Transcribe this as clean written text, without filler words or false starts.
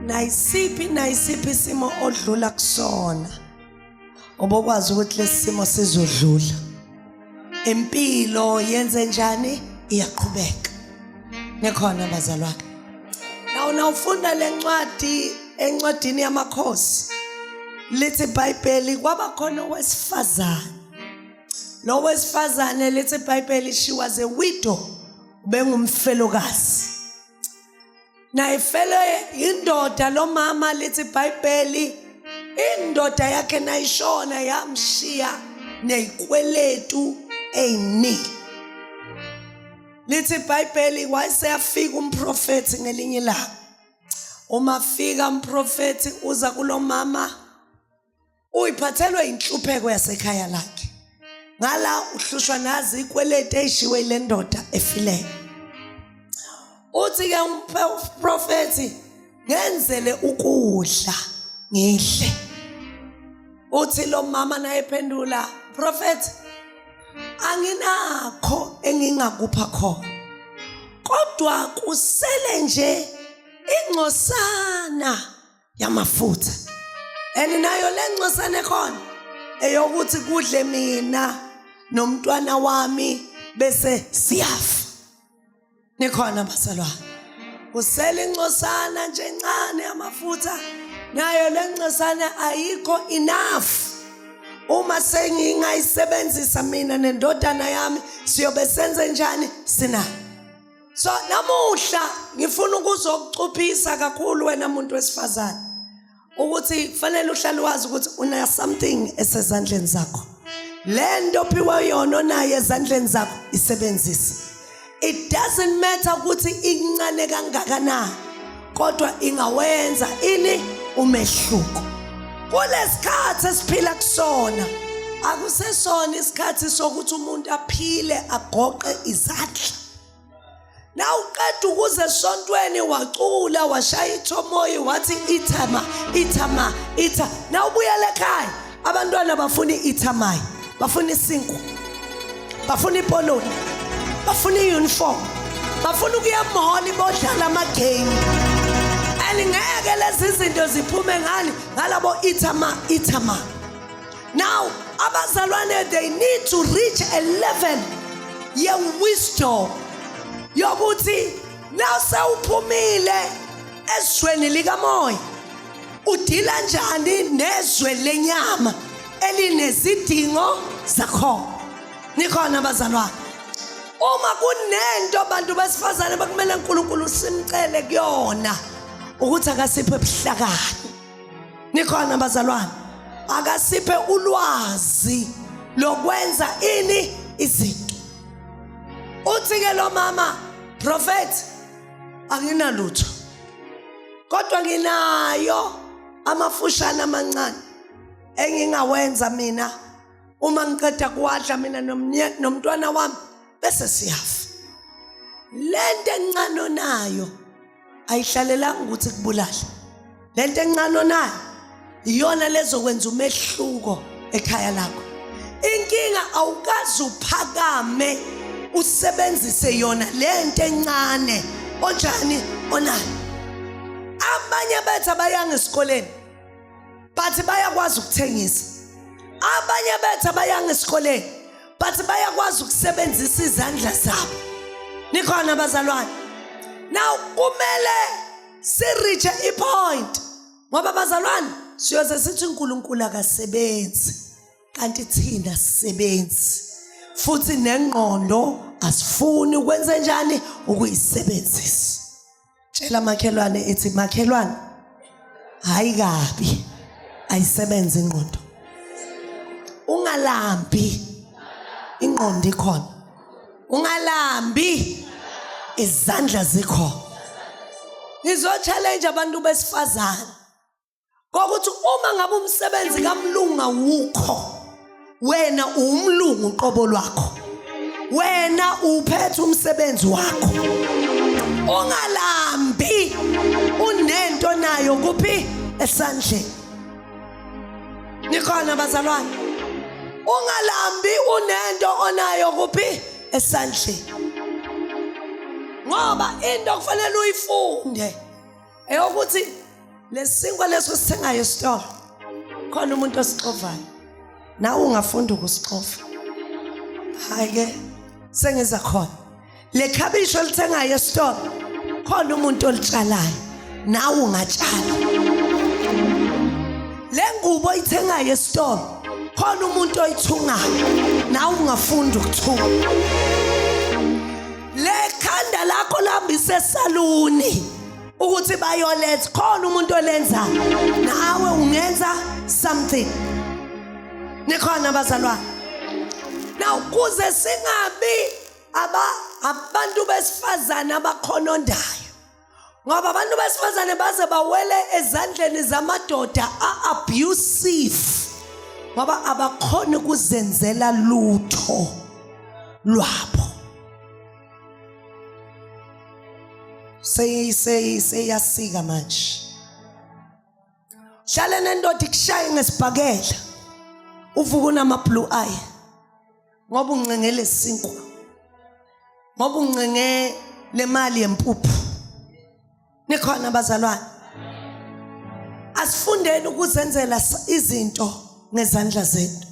Nayisiphi nayisiphi isimo odlula kusona, ubokwazi ukuthi lesi simo sizodlula. Impilo yenze njani? Iyaqhubeka. Nikhona bazalwane? Nawu nawufunda lencwadi encwadini yamakhosi, lithi iBhayibheli kwaba khona owesifazane. Lo wesifazane, lithi iBhayibheli, she was a widow, ubengumfelokazi. Nayifele indoda lo mama, lithi iBhayibheli indoda yakhe nayishona yamshiya nezikweletu eziningi. Lithi iBhayibheli wayeseyafika umprofethi ngelinye ilanga. Uma fika umprofethi uza kulomama, uyiphathelwe inhlupheko yasekhaya lakhe, ngala uhlushwa nazi ikweleti eyishiwe ile ndoda efileyo. Uthi ke umprofethi, "Ngenzele ukudla ngidle." Uthi lo mama naye phendula, "Prophet, anginakho engingakupha khona, kodwa kusele nje ingcosana yamafutha, and nayo le ncosana ekhona eyokuthi kudle mina nomntwana wami bese siyafa." Nikhona bazalwane? Kusele incosana nje encane yamafutha, nayo le ncosana ayikho enough. Uma sengingayisebenzisa mina nendodana yami, siyobe senze njani? Sinayo. So namuhla ngifuna ukuzokucuphisa kakhulu wena muntu wesifazane ukuthi kufanele uhlale wazi ukuthi una something esezandleni zakho. Lento ophiwa yona, onayo ezandleni zakho, isebenzise. It doesn't matter ukuthi incane kangakanani, kodwa ingawenza ini umehluko. Kulesikhathi esiphila kusona, akusesona isikhathi sokuthi umuntu aphile agoqe izandla. Nawuqeda ukuze esontweni, wacula, washaya ithomoyi, wathi ithama ithama itha, nawubuyela ekhaya abantwana bafuna i-ithamayi, bafuna isinkwa, bafuna ipoloni, bafuna i-uniform, bafuna ukuya emall bodlala amagame. And ngeke lezi zinto ziphume ngani? Ngalabo ithama ithama. Now abazalwane, they need to reach a level ye-wisdom yokuthi nawusewuphumile ezweni likamoya, udila njani nezwe lenyama elinezidingo zakhona. Nikhona bazalwane? Uma kunento abantu besifazane bakumele uNkulunkulu simcele kuyona, ukuthi akasiphe ubuhlakani. Nikhona bazalwane? Akasiphe ulwazi lokwenza ini? Izinto. Uthi ke lo mama, "Prophet, anginalutho, kodwa nginayo amafushana amancane engingawenza mina. Uma ngiqeda kuwadla mina nomntwana wami, bese siyafa." Lento encane onayo ayihlalelanga ukuthi kubulale. Lento encane onayo iyona lezokwenza umehluko ekhaya lakho. Inkinga, awukaze uphakame usebenzise yona lento encane onjani onayo. Abanye bethu abayanga esikoleni, but bayakwazi ukuthengisa. Abanye bethu abayanga esikoleni, but bayakwazi ukusebenzisa izandla zabo. Nikhona bazalwane? Now kumele si-reach ipoint, ngoba bazalwane, siyoze sithi uNkulunkulu akasebenzi, kanti thina sisebenzi futhi nengqondo asifuni ukwenze njani? Ukuyisebenzisa. Tshela makhelwane, ethi, "Makhelwane, hayi kabi, ayisebenze ingqondo. Ungalambi, ingqondo ikhona. Ungalambi, izandla zikhona." Ngizo-challenge abantu besifazane kokuthi uma ngabe umsebenzi kamlungu awukho, wena uwumlungu uqobo lwakho, wena uphethe umsebenzi wakho. Ungalambi, unento nayo kuphi? Esandleni. Nikhona bazalwane? Ungalambi, unento onayo kuphi? Esandleni. Ngoba into kufanele uyifunde eyokuthi Lesinkwa leso sithengayo esitolo, khona umuntu osixovayo, nawe ungafunda ukusixova. Hayi ke, sengiza khona. Le khabishi olithengayo esitolo, khona umuntu olitshalayo, nawe ungatshala. Le ngubo oyithengayo esitolo, khona umuntu oyithungayo, nawe ungafunda ukuthunga. Le khanda lakho lihambise esaluni ukuthi bayoletha, khona umuntu olenza, nawe ungenza something. Nikhona abazalwane? Now kuze singabi aba abantu besifazane abakhonondayo, ngoba abantu besifazane baze bawele ezandleni zamadoda a-abusive, ngoba abakhoni ukuzenzela lutho lwabo. Seyasika manje. Hlale nendoda ikushaye ngesibhakela, uvuka unama blue eye, ngoba uncengele sinkwa, ngoba uncenge lemali yempuphu. Nikhona abazalwane? Asifundeni ukuzenzela izinto ngezandla zethu.